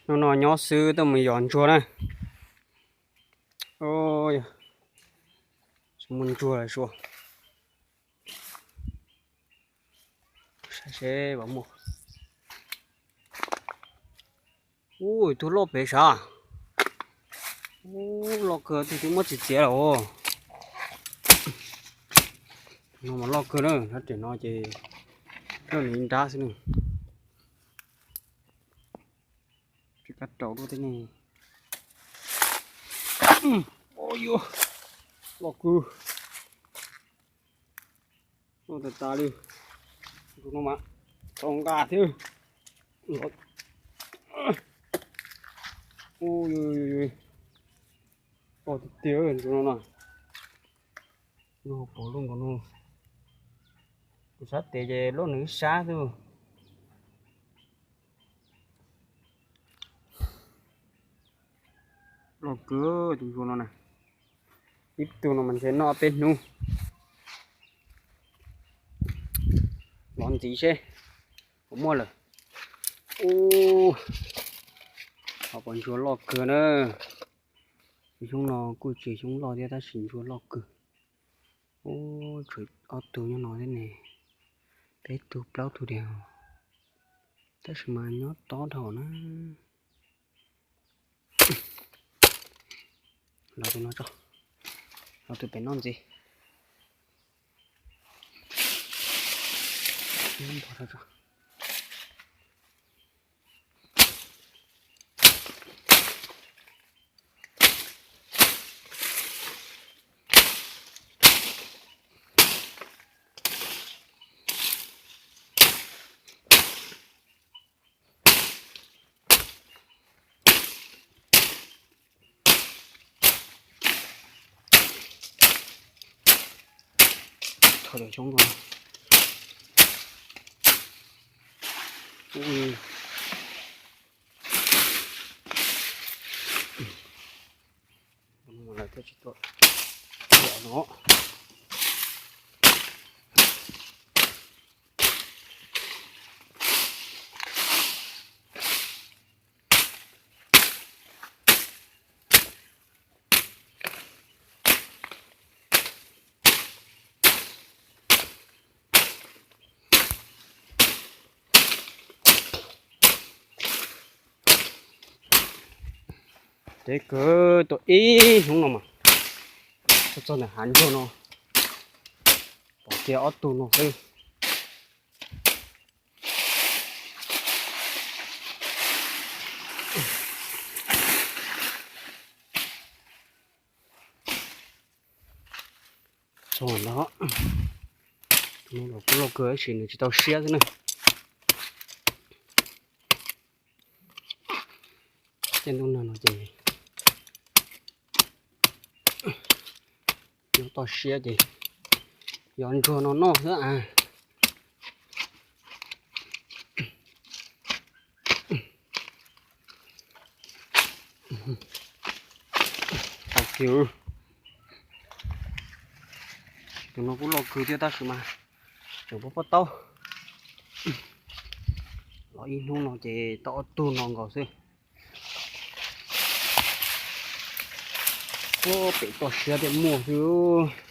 Hnub no nyob xwb tuaj mus yos ntsuag na. Tsis muaj ntsuag lawm sua. Saib seb puas muaj. Ub, tus loj pem sav. Ub, loj kawg, tus twb muab txiav txiav lawm os. No mas loj kawg na, sab tem no ces loj nws ib nrab xwb na. Tsis kab raus dua tej ne. Loj kawg. Loj tas tas li. Tus no mas tau nqa thiab. Loj tiag tiag tus no na. Pom lub nkaus no. Kuv sab tes ces loj nws ib sab xwb. Loj kawg tus ntsuag no na. Ib tug no mas ntshe noj peb hnub. Los ntxiv seb puas muaj lawm. Ub, ho pom ntsuag loj kawg na. Xyoob no kuj tsis xyoob loj thiab tab sis ntsuag loj kawg. Ub, tshuav ob tug nyob no thiab ne. Peb tug plaub tug diam. Tab sis mas nyob tob dhau na. Los tus no tso. Los tus pem no ntxiv. Thov cov xyoob no. Ub, lawv thiaj tsis tuaj yam no. Deb kawg, tuaj ib hnub no mas tuaj txog ntawm hav ntsuag no, pom kiag ob tug no xwb. Txog ntawd, tus no los kuj loj kawg tab sis nws tsis tau siab xwb na. Tej ntuj nag no ces nyob toj siab ces yos ntsuag no noj xwb as. Tau kiag, tus no kuj loj kawg thiab tab sis mas tseem poob pob taub. Los ib hnub no ces tau ob tug no nkaus xwb. Ub, pem toj siab thiaj muaj xwb.